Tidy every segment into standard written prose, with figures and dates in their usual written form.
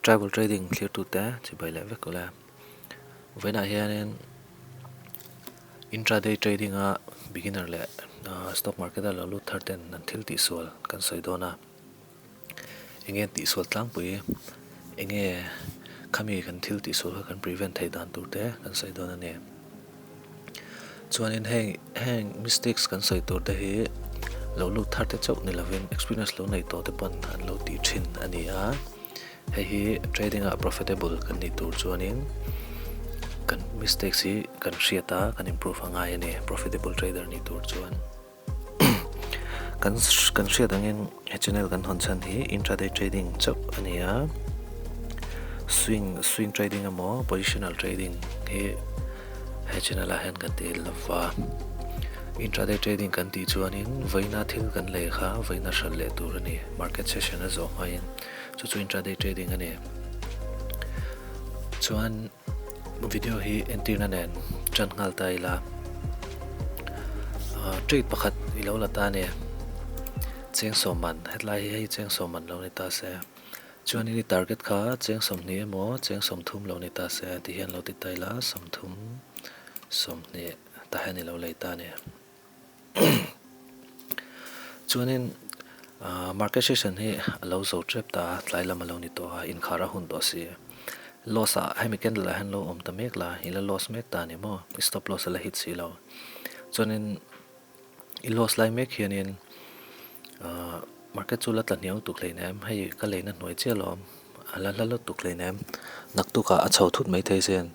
Travel trading thlirtute chibai leh vek ule. Vawiinah hianin intraday trading a beginner leh stock market a lo lut thar ten an thil tihsual kan sawi dawn a. Enge an tihsual tlangpui enge khami kan thil tihsual kha kan prevent theih dan tur te kan sawi dawn a ni. Chuanin heng heng mistakes kan sawi tur te hi lo lut thar te chauh ni lovin experience lo nei tawh te pawn an lo tih thin a ni a. Hei hi trading ah profitable kan nih tur chuanin kan mistakes hi kan hriat a kan improve a ngai a ni profitable trader nih tur chuan. Kan kan hriat angin he channel kan hawn chhan hi intraday trading chauh a ni a, swing swing trading emaw positional trading hi he channel ah hian kan ti lova, intraday trading kan tih chuanin vawiina thil kan lei kha vawiina hralh leh tur a ni, market session a zawh hmain chu chu intraday trading a ni. Chuan. Video hi entirna nen tan nghal ta ila trade pakhat i lo la ta a ni cheng sawm man hetlai hi hei cheng sawm man lo ni ta se chuanin i target kha cheng sawmhnih emaw cheng sawmthum lo ni ta se ti hian lo ti ta ila sawmthum sawmhnih tah hian i lo lei ta a ni. Chuanin market session hi a lo zo tep ta a, tlai lam a lo ni tawh a, inkhar a hun tawh si. Loss ah hemi candle ah hian lo awm ta mek la, i la loss mek ta a ni maw? I stop loss a la hit si lo. Chuanin i loss lai mek hianin market chu la tla hniam lutuk hleinem, hei ka leina hnuai chiah alawm, a la hla lutuk hleinem, naktukah a chho thut maithei sin,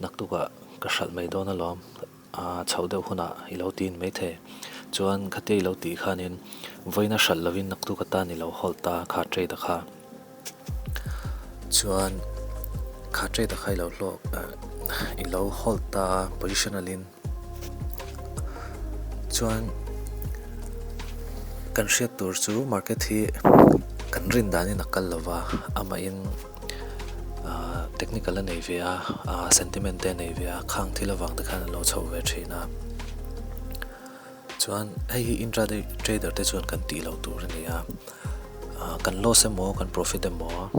naktukah ka hralh mai dawn alawm. A chhoh deuh hunah i lo tiin maithei. Chuan khatia i lo tih khanin vawiina hralh lovin naktuk atan i lo hold ta kha trade a kha. Chuan kha trade a kha i lo hlawk i lo hold ta positional in. Chuan kan hriat tur chu market hi kan rin danin a kal lova amahin. Technical a nei ve a, sentiment te a nei ve a, khang thil avang te khan a lo chho ve thin a. Chuan hei hi intraday trader te chuan kan tih loh tur a ni a, kan loss emaw kan profit emaw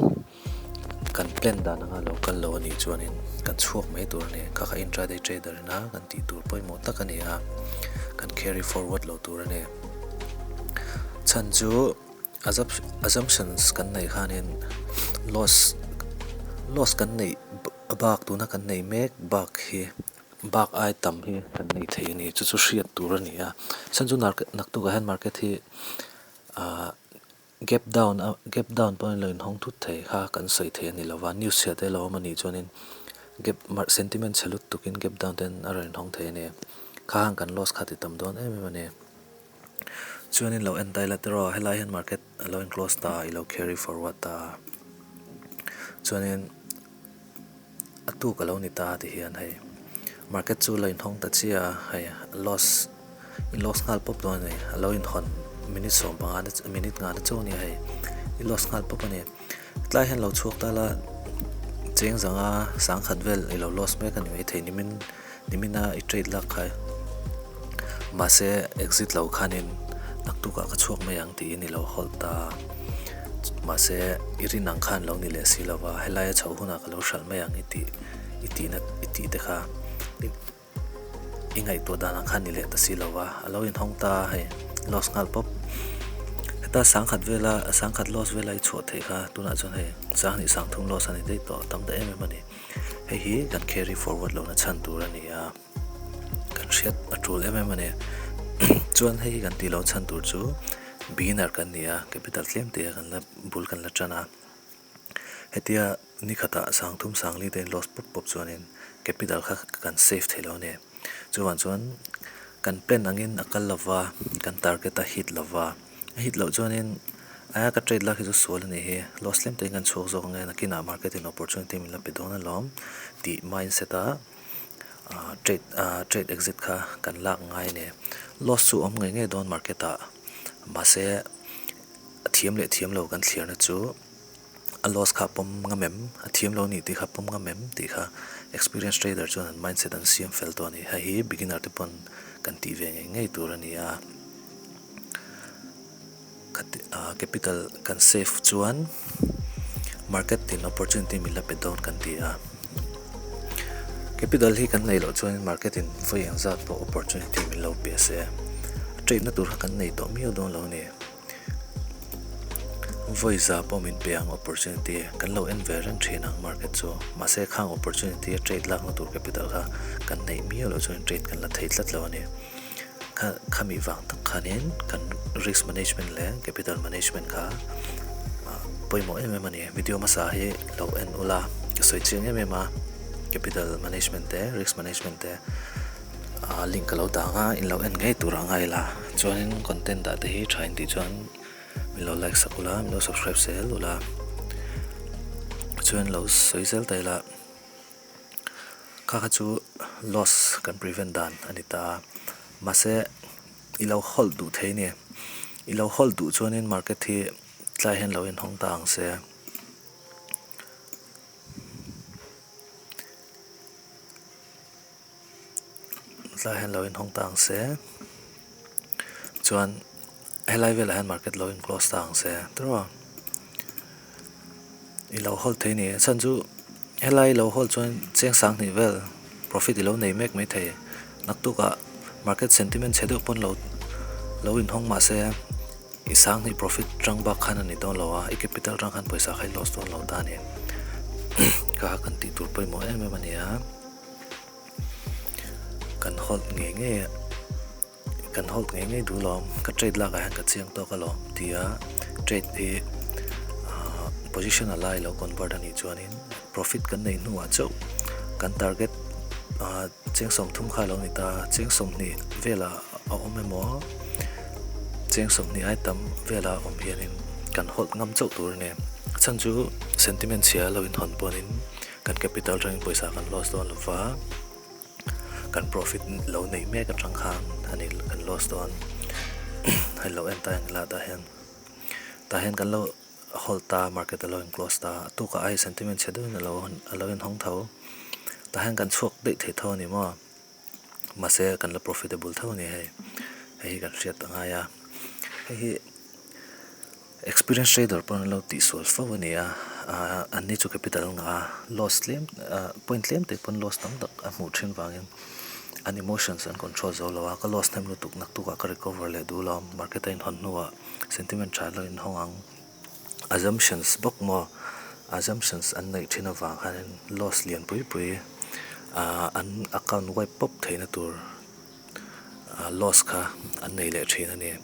kan plan dan anga lo kal lo a nih chuanin kan chhuak mai tur a ni. Kha kha intraday trader ina kan tih tur pawimawh tak a ni a, kan carry forward loh tur a ni. Chhan chu. Assumptions kan neih khanin loss loss kan neih bak tuna kan nei mek bak hi bak ai tam hi kan nei thei a ni chu chu hriat tur a ni a chhan chu naktukah hian market hi ah gap down a gap down pawh in lo inhawng thut thei kha kan sawi thei a ni lova news chhiah te lo awm a nih chuanin gap sentiment chhe lutukin gap down ten a rawn inhawng thei a ni kha han kan loss kha ti tam dawn em em a ni. Chuanin lo en ta ila tiraw helai hian market a lo in close ta a i lo carry forward ta a chuanin a tuk a lo ni ta ti hian hei market chu lo inhawng ta chiah a hei loss i loss nghal pawp dawn a ni a lo inhawn minute sawm panga na minute nga na chauh a ni a hei i loss nghal pawp a ni tlai hian lo chhuak ta la cheng zanga sangkhat vel i lo loss mek a ni maithei nimin. Nimina i trade lak kha mahse exit lo khanin naktukah ka chhuak mai ang tiin i lo hawlh ta a, mahse i rin ang khan lo ni leh si lova helaia chhoh hunah ka lo hralh mai ang i tih i tihna i tih te kha i ngaihtuah dan ang khan ni leh ta si lova a lo inhawng ta a hei loss nghal pawp. Heta sangkhat vela sangkhat loss vela i chhuah theih kha tunah chuan hei sanghnih sangthum loss a ni daih tawh tam ta em em a ni. Hei hi kan carry forward lohna chhan tur a ni a, kan hriat a tul em em a ni. Chuan hei hi kan tih loh chhan tur chu beginner kan ni a, capital tlem te a kan la bul kan la tan a. Hetia ni khatah sangthum sangli te in loss pawp pawp chuanin capital kha kan save thei lo a ni. Chuvang chuan kan plan angin a kal lova, kan target a hit lova, a hit loh chuanin aia ka trade lak hi chu sual a nih hi, loss tlem te in kan chhuak zawk ange nakinah market in opportunity min la pe dawn alawm tih mindset a trade trade exit kha kan lak ngai a ni. Loss chu awm ngei ngei dawn market ah mahse a thiam leh thiam lo kan thliarna chu. A loss kha pawm ngam em? A thiam lo nih tih kha pawm ngam em? Tih kha experience trader chuan an mindset an siam fel tawh a ni. Hei hi beginner te pawn kan tih ve ngei ngei tur a ni a. Capital kan save chuan Market in opportunity min la pe dawn kan ti a. Capital hi kan neih loh chuanin market in vawi eng zat pawh opportunity min lo pe se. A trade na tur kha kan nei tawh miau dawn lo a ni. Vawi za pawh min pe ang opportunity kan lo en ve reng thin ang market chu. Mahse khang opportunity a trade lakna tur capital kha kan neih miau loh chuanin trade kan la thei tlat lo a ni. Kha khami vang tak khanin kan risk management leh capital management kha pawimawh em em a ni. Video hmasa hi lo en ula ka sawi chiang em em a, capital management te risk management te link ka lo dang a in lo en ngei tur a ngai la. Chuanin content dah te hi tha in tih chuan min lo like sak ula min lo subscribe zel ula chuan lo sawi zel ta ila. Kha kha chu loss kan prevent dan a ni ta a, mahse i lo hold duh thei a ni. I lo hold duh chuanin market hi tlai hian lo inhawng ta ang se. Tlai hian lo inhawng ta ang se chuan helai velah hian market lo in close ta ang se tiraw i lo hold thei a ni a chhan chu helai lo hold chuan cheng sanghnih vel profit i lo nei mek mai thei naktukah market sentiment chhe deuh pawn lo lo inhawng mah se i sanghnih profit tang bak khan a ni dawn lo a i capital tang khan pawisa kha i loss dawn lo ta a ni kha kan tih tur pawimawh em em a ni a. Kan hold ngei ngei a, kan hold ngei ngei duh alawm, ka trade lakah hian ka chiang tawk alawm tia trade hi ahh position a lai lo convert a nih chuanin profit kan neih hnuah chauh kan target ahh cheng sawmthum kha a lo ni ta, cheng sawmhnih velah a awm emaw cheng sawmhnih ai tam velah a awm hianin kan hold ngam chauh tur a ni. A chhan chu sentiment chhia lo inhawn pawhin. Kan capital atangin pawisa kan loss dawn lova, kan profit lo neih mek atang khan a ni kan loss dawn. Hei lo en ta ang ila tah hian, tah hian kan lo hold ta market a lo in close ta, a tukah ai sentiment chhe deuhin a lo a lo inhawng tho. Tah hian kan chhuak daih thei tho a ni maw? Mahse kan la profitable tho a ni hei, hei hi kan hriat a ngai a, hei hi. Experience trader pawh an lo tihsual fo a ni a, ahh an ni chu capital a ngah a, loss tlem ahh point tlem te pawn loss tam tak a hmuh thin vangin an emotions an control zo lo a, ka loss hnem lutuk naktuk ah ka recover leh duh lo ang, market a inhawn hnuah sentiment tha lo inhawng ang, assumptions bawk maw assumptions an neih thin avang khanin loss lian pui pui ahh an account wipe pawp theihna tur. Loss kha an nei leh thin a ni.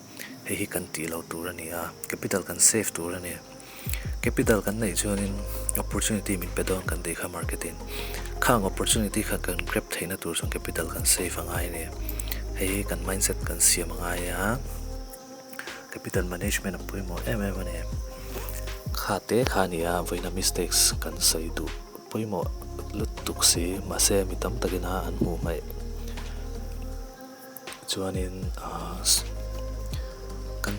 Hei hi kan tih loh tur a ni a, capital kan save tur a ni. Capital kan neih chuanin opportunity min pe dawn kan tih kha market in. Khang opportunity kha kan grab theihna tur chuan capital kan save a ngai a ni. Hei hi kan mindset kan siam a ngai a, capital management a pawimawh em em a ni. Kha te kha a ni a, vawiina mistakes kan sawi duh. Pawimawh lutuk si, mahse mi tam takin a an hmuh hmaih chuanin ahh kan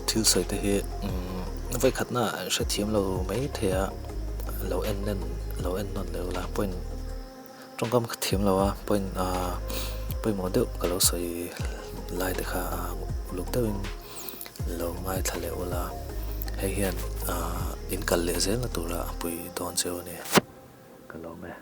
thil sawi te hi umm vawikhatna ah hrethiam lo mai thei a, lo en nen lo en nawn leh ula point tawngkam ka thiam lo a point ahh pawimawh deuh ka lo sawi lai te kha uluk deuhin. Lo ngaithla leh ula, hei hian in kal leh zelna tura a pui dawn cheu a ni. Ka lawm e.